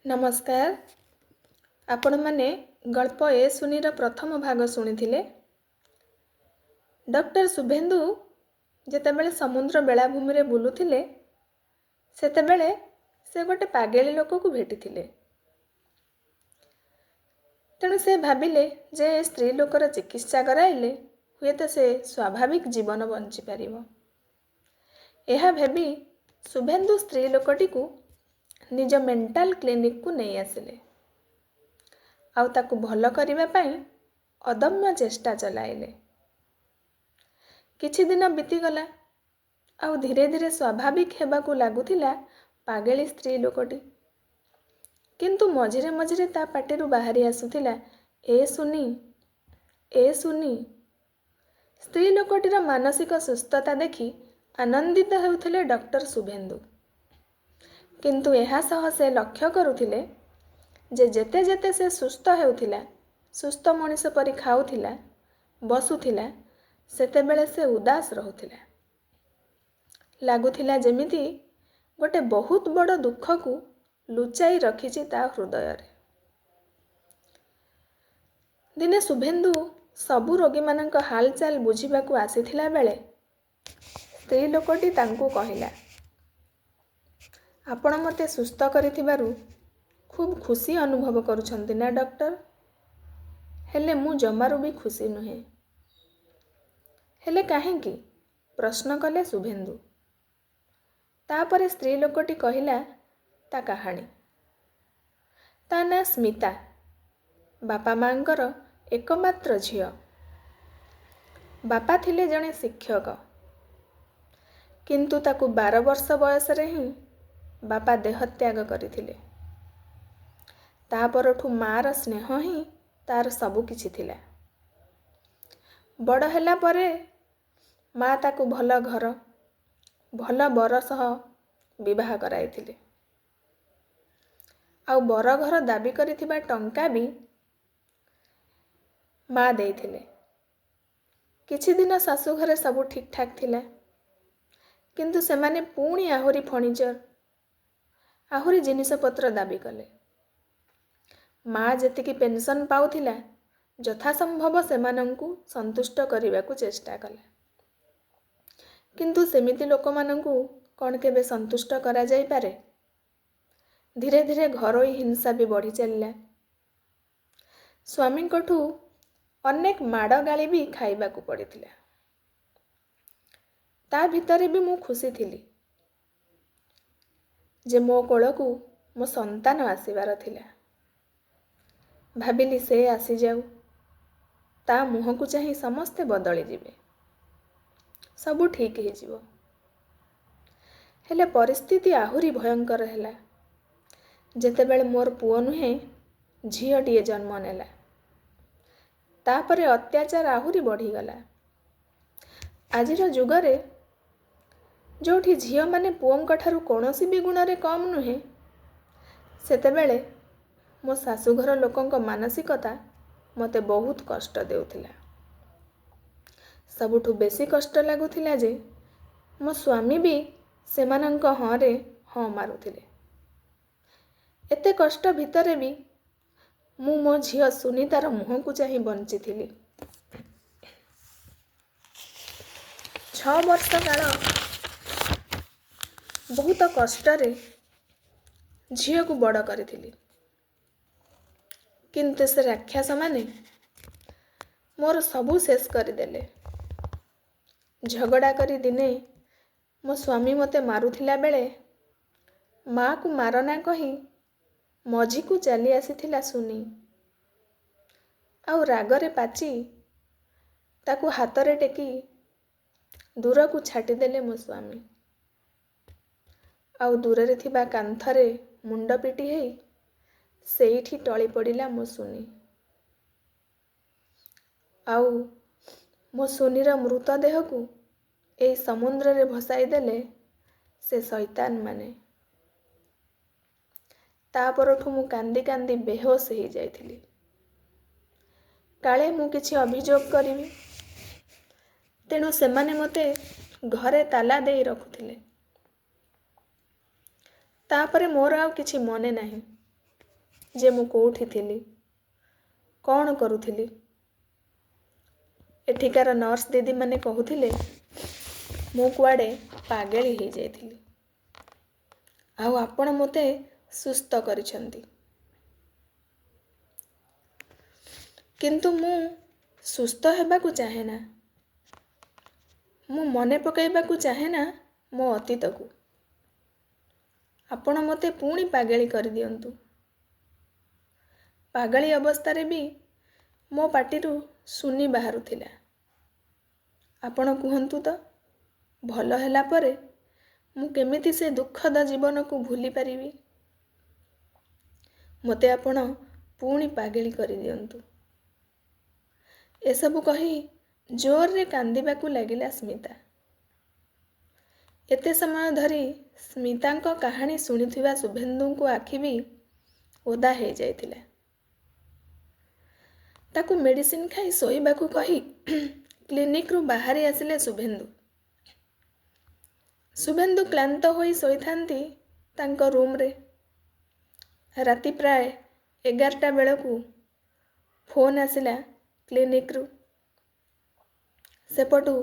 ନମସ୍କାର। ଆପଣମାନେ ଗଳ୍ପ ଏ ସୁନିର ପ୍ରଥମ ଭାଗ ଶୁଣିଥିଲେ। ଡକ୍ଟର ଶୁଭେନ୍ଦୁ ଯେତେବେଳେ ସମୁଦ୍ର ବେଳାଭୂମିରେ ବୁଲୁଥିଲେ, ସେତେବେଳେ ସେ ଗୋଟେ ପାଗେଳି ଲୋକକୁ ଭେଟିଥିଲେ। ତେଣୁ ସେ ଭାବିଲେ ଯେ ଏ ସ୍ତ୍ରୀ ଲୋକର ଚିକିତ୍ସା କରାଇଲେ ହୁଏତ ସେ ସ୍ୱାଭାବିକ ଜୀବନ ବଞ୍ଚିପାରିବ। ଏହା ଭାବି ଶୁଭେନ୍ଦୁ ସ୍ତ୍ରୀ ଲୋକଟିକୁ ନିଜ ମେଣ୍ଟାଲ କ୍ଲିନିକକୁ ନେଇ ଆସିଲେ ଆଉ ତାକୁ ଭଲ କରିବା ପାଇଁ ଅଦମ୍ୟ ଚେଷ୍ଟା ଚଲାଇଲେ। କିଛି ଦିନ ବିତିଗଲା ଆଉ ଧୀରେ ଧୀରେ ସ୍ୱାଭାବିକ ହେବାକୁ ଲାଗୁଥିଲା ପାଗେଳି ସ୍ତ୍ରୀ ଲୋକଟି। କିନ୍ତୁ ମଝିରେ ମଝିରେ ତା ପାଟିରୁ ବାହାରି ଆସୁଥିଲା, ଏ ସୁନି, ଏ ସୁନି। ସ୍ତ୍ରୀ ଲୋକଟିର ମାନସିକ ସୁସ୍ଥତା ଦେଖି ଆନନ୍ଦିତ ହେଉଥିଲେ ଡକ୍ଟର ଶୁଭେନ୍ଦୁ। କିନ୍ତୁ ଏହା ସହ ସେ ଲକ୍ଷ୍ୟ କରୁଥିଲେ ଯେ ଯେତେ ଯେତେ ସେ ସୁସ୍ଥ ହେଉଥିଲା, ସୁସ୍ଥ ମଣିଷ ପରି ଖାଉଥିଲା, ବସୁଥିଲା, ସେତେବେଳେ ସେ ଉଦାସ ରହୁଥିଲା। ଲାଗୁଥିଲା ଯେମିତି ଗୋଟେ ବହୁତ ବଡ଼ ଦୁଃଖକୁ ଲୁଚାଇ ରଖିଛି ତା ହୃଦୟରେ। ଦିନେ ଶୁଭେନ୍ଦୁ ସବୁ ରୋଗୀମାନଙ୍କ ହାଲଚାଲ ବୁଝିବାକୁ ଆସିଥିଲା ବେଳେ ସ୍ତ୍ରୀ ଲୋକଟି ତାଙ୍କୁ କହିଲା, ଆପଣ ମୋତେ ସୁସ୍ଥ କରିଥିବାରୁ ଖୁବ୍ ଖୁସି ଅନୁଭବ କରୁଛନ୍ତି ନା ଡକ୍ଟର? ହେଲେ ମୁଁ ଜମାରୁ ବି ଖୁସି ନୁହେଁ। ହେଲେ କାହିଁକି? ପ୍ରଶ୍ନ କଲେ ଶୁଭେନ୍ଦୁ। ତାପରେ ସ୍ତ୍ରୀ ଲୋକଟି କହିଲା ତା କାହାଣୀ। ତା ନାଁ ସ୍ମିତା, ବାପା ମାଆଙ୍କର ଏକମାତ୍ର ଝିଅ। ବାପା ଥିଲେ ଜଣେ ଶିକ୍ଷକ, କିନ୍ତୁ ତାକୁ 12 ବର୍ଷ ବୟସରେ ହିଁ ବାପା ଦେହତ୍ୟାଗ କରିଥିଲେ। ତା ପରଠୁ ମାଆର ସ୍ନେହ ହିଁ ତାର ସବୁ କିଛି ଥିଲା। ବଡ଼ ହେଲା ପରେ ମା ତାକୁ ଭଲ ଘର, ଭଲ ବର ସହ ବିବାହ କରାଇଥିଲେ ଆଉ ବର ଘର ଦାବି କରିଥିବା ଟଙ୍କା ବି ମା ଦେଇଥିଲେ। କିଛି ଦିନ ଶାଶୁଘରେ ସବୁ ଠିକ୍ଠାକ୍ ଥିଲା, କିନ୍ତୁ ସେମାନେ ପୁଣି ଆହୁରି ଫର୍ଣ୍ଣିଚର, ଆହୁରି ଜିନିଷପତ୍ର ଦାବି କଲେ। ମା ଯେତିକି ପେନ୍ସନ୍ ପାଉଥିଲା, ଯଥାସମ୍ଭବ ସେମାନଙ୍କୁ ସନ୍ତୁଷ୍ଟ କରିବାକୁ ଚେଷ୍ଟା କଲା। କିନ୍ତୁ ସେମିତି ଲୋକମାନଙ୍କୁ କ'ଣ କେବେ ସନ୍ତୁଷ୍ଟ କରାଯାଇପାରେ? ଧୀରେ ଧୀରେ ଘରୋଇ ହିଂସା ବି ବଢ଼ି ଚାଲିଲା। ସ୍ୱାମୀଙ୍କଠୁ ଅନେକ ମାଡ଼ ଗାଳି ବି ଖାଇବାକୁ ପଡ଼ିଥିଲା। ତା ଭିତରେ ବି ମୁଁ ଖୁସି ଥିଲି ଯେ ମୋ କୋଳକୁ ମୋ ସନ୍ତାନ ଆସିବାର ଥିଲା। ଭାବିଲି ସେ ଆସିଯାଉ, ତା ମୁହଁକୁ ଚାହିଁ ସମସ୍ତେ ବଦଳିଯିବେ, ସବୁ ଠିକ୍ ହେଇଯିବ। ହେଲେ ପରିସ୍ଥିତି ଆହୁରି ଭୟଙ୍କର ହେଲା ଯେତେବେଳେ ମୋର ପୁଅ ନୁହେଁ, ଝିଅଟିଏ ଜନ୍ମ ନେଲା। ତାପରେ ଅତ୍ୟାଚାର ଆହୁରି ବଢ଼ିଗଲା। ଆଜିର ଯୁଗରେ ଯେଉଁଠି ଝିଅମାନେ ପୁଅଙ୍କ ଠାରୁ କୌଣସି ବି ଗୁଣରେ କମ୍ ନୁହେଁ, ସେତେବେଳେ ମୋ ଶାଶୁଘର ଲୋକଙ୍କ ମାନସିକତା ମୋତେ ବହୁତ କଷ୍ଟ ଦେଉଥିଲା। ସବୁଠୁ ବେଶୀ କଷ୍ଟ ଲାଗୁଥିଲା ଯେ ମୋ ସ୍ୱାମୀ ବି ସେମାନଙ୍କ ହଁରେ ହଁ ମାରୁଥିଲେ। ଏତେ କଷ୍ଟ ଭିତରେ ବି ମୁଁ ମୋ ଝିଅ ସୁନିତାର ମୁହଁକୁ ଚାହିଁ ବଞ୍ଚିଥିଲି। 6 ବର୍ଷ କାଳ ବହୁତ କଷ୍ଟରେ ଝିଅକୁ ବଡ଼ କରିଥିଲି, କିନ୍ତୁ ସେ ରାକ୍ଷସମାନେ ମୋର ସବୁ ଶେଷ କରିଦେଲେ। ଝଗଡ଼ା କରି ଦିନେ ମୋ ସ୍ୱାମୀ ମୋତେ ମାରୁଥିଲା ବେଳେ ମାଆକୁ ମାରନା କହି ମଝିକୁ ଚାଲି ଆସିଥିଲା ସୁନି, ଆଉ ରାଗରେ ପାଚି ତାକୁ ହାତରେ ଟେକି ଦୂରକୁ ଛାଟିଦେଲେ ମୋ ସ୍ୱାମୀ। ଆଉ ଦୂରରେ ଥିବା କାନ୍ଥରେ ମୁଣ୍ଡ ପିଟି ହେଇ ସେଇଠି ଟଳି ପଡ଼ିଲା ମୋ ସୁନି। ଆଉ ମୋ ସୁନିର ମୃତଦେହକୁ ଏଇ ସମୁଦ୍ରରେ ଭସାଇ ଦେଲେ ସେ ଶୈତାନମାନେ। ତା ପରଠୁ ମୁଁ କାନ୍ଦି କାନ୍ଦି ବେହୋସ ହେଇଯାଇଥିଲି। କାଳେ ମୁଁ କିଛି ଅଭିଯୋଗ କରିବି, ତେଣୁ ସେମାନେ ମୋତେ ଘରେ ତାଲା ଦେଇ ରଖୁଥିଲେ। ତାପରେ ମୋର ଆଉ କିଛି ମନେ ନାହିଁ। ଯେ ମୁଁ କେଉଁଠି ଥିଲି, କ'ଣ କରୁଥିଲି। ଏଠିକାର ନର୍ସ ଦିଦିମାନେ କହୁଥିଲେ ମୁଁ କୁଆଡ଼େ ପାଗେଳି ହେଇଯାଇଥିଲି, ଆଉ ଆପଣ ମୋତେ ସୁସ୍ଥ କରିଛନ୍ତି। କିନ୍ତୁ ମୁଁ ସୁସ୍ଥ ହେବାକୁ ଚାହେଁନା। ମୁଁ ମନେ ପକାଇବାକୁ ଚାହେଁନା ମୋ ଅତୀତକୁ। ଆପଣ ମୋତେ ପୁଣି ପାଗେଳି କରିଦିଅନ୍ତୁ। ପାଗଳି ଅବସ୍ଥାରେ ବି ମୋ ପାଟିରୁ ସୁନି ବାହାରୁଥିଲା। ଆପଣ କୁହନ୍ତୁ ତ, ଭଲ ହେଲା ପରେ ମୁଁ କେମିତି ସେ ଦୁଃଖଦ ଜୀବନକୁ ଭୁଲି ପାରିବି? ମୋତେ ଆପଣ ପୁଣି ପାଗେଳି କରିଦିଅନ୍ତୁ। ଏସବୁ କହି ଜୋରରେ କାନ୍ଦିବାକୁ ଲାଗିଲା ସ୍ମିତା। ଏତେ ସମୟ ଧରି ସ୍ମିତାଙ୍କ କାହାଣୀ ଶୁଣିଥିବା ଶୁଭେନ୍ଦୁଙ୍କ ଆଖି ବି ଓଦା ହେଇଯାଇଥିଲା। ତାକୁ ମେଡ଼ିସିନ ଖାଇ ଶୋଇବାକୁ କହି କ୍ଲିନିକରୁ ବାହାରି ଆସିଲେ ଶୁଭେନ୍ଦୁ। ଶୁଭେନ୍ଦୁ କ୍ଳାନ୍ତ ହୋଇ ଶୋଇଥାନ୍ତି ତାଙ୍କ ରୁମ୍ରେ। ରାତି ପ୍ରାୟ 11ଟା ବେଳକୁ ଫୋନ୍ ଆସିଲା କ୍ଲିନିକରୁ। ସେପଟୁ